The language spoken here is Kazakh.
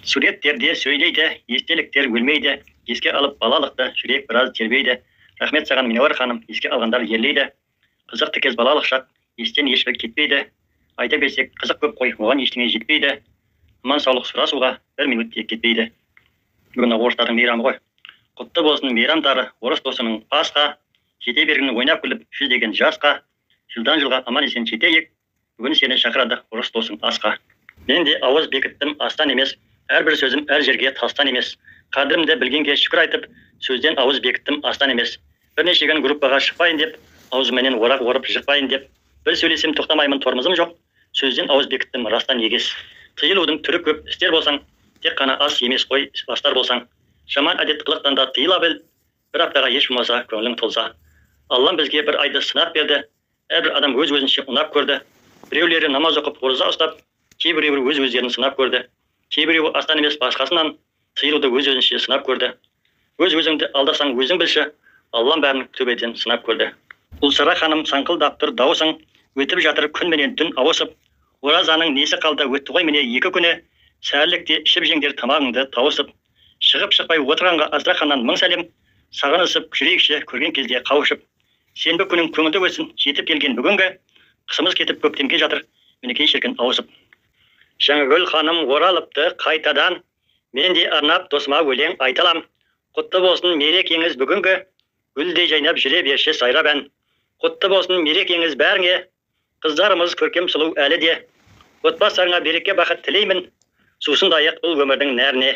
Суреттерде сөйлейді, естеліктер өлмейді, еске алып балалықты жүрек біраз тербейді. Рахмет саған, Минауар ханым, еске алғандар ерлейді. Қызықты кез балалық шақ, естен ешбір кетпейді. Айта берсек, қызық көп қой, оған ештеңе жетпейді. Аман саулық сұрасуға бір минут те кетпейді. Бүгін орыстардың мейрамы ғой. Құтты болсын мейрамдары, орыс досының Пасха. Жете бергін ойнап күліп жүздеген жасқа. Жылдан жылға аман есен жетейік. Бүгін сені шақырады орыс досың асқа. Мен де ауыз бекіттім астан емес, әрбір сөзім әр жерге тастан емес. Қадірімді білгенге шүкір айтып, сөзден ауыз бекіттім астан емес. Бірнеше күн группаға шықпайын деп, аузыменен орақ орып жықпайын деп. Бір сөйлесем тоқтамаймын, тормозым жоқ, сөзден ауыз бекіттім растан егес. Тыйылудың түрі көп істер болсаң, тек қана ас емес қой бастар болсаң. Жаман әдет қылықтан да тыйыла біл, бір аптаға еш болмаса көңілің толса. Аллам бізге бір айды сынап берді, әрбір адам өз өзінше ұнап көрді. Біреулері намаз оқып ораза ұстап, кейбіреулері өз өздерін сынап көрді. Кейбіреуі астан емес басқасынан тыйылуды өз өзінше сынап көрді. Өз өзіңді алдасаң өзің білші, Аллам бәрін төбеден сынап көрді. Ұлсара ханым, саңқылдап тұр дауысың, өтіп жатыр күн менен түн ауысып. Оразаның несі қалды, өтті ғой міне 2 күні. Сәрлікте ішіп жеңдер тамағыңды тауысып. Шығып шықпай отырғанға Астраханнан мың сәлем. Сағынысып жүрейікші көрген кезде қауышып. Сенбі күнің көңілді өтсін, жетіп келген бүгінгі. Қысымыз кетіп көктемге жатыр, мінекей шіркін ауысып. Жаңагүл ханым оралыпты қайтадан. Мен де арнап досыма өлең айталам. Құтты болсын мерекеңіз бүгінгі, гүлдей жайнап жүре берші сайрап ән. Құтты болсын мерекеңіз бәріңе, қыздарымыз көркем сұлу әлі де. Отбасыларыңа береке бақыт тілеймін, сусындайық бұл өмірдің нәріне.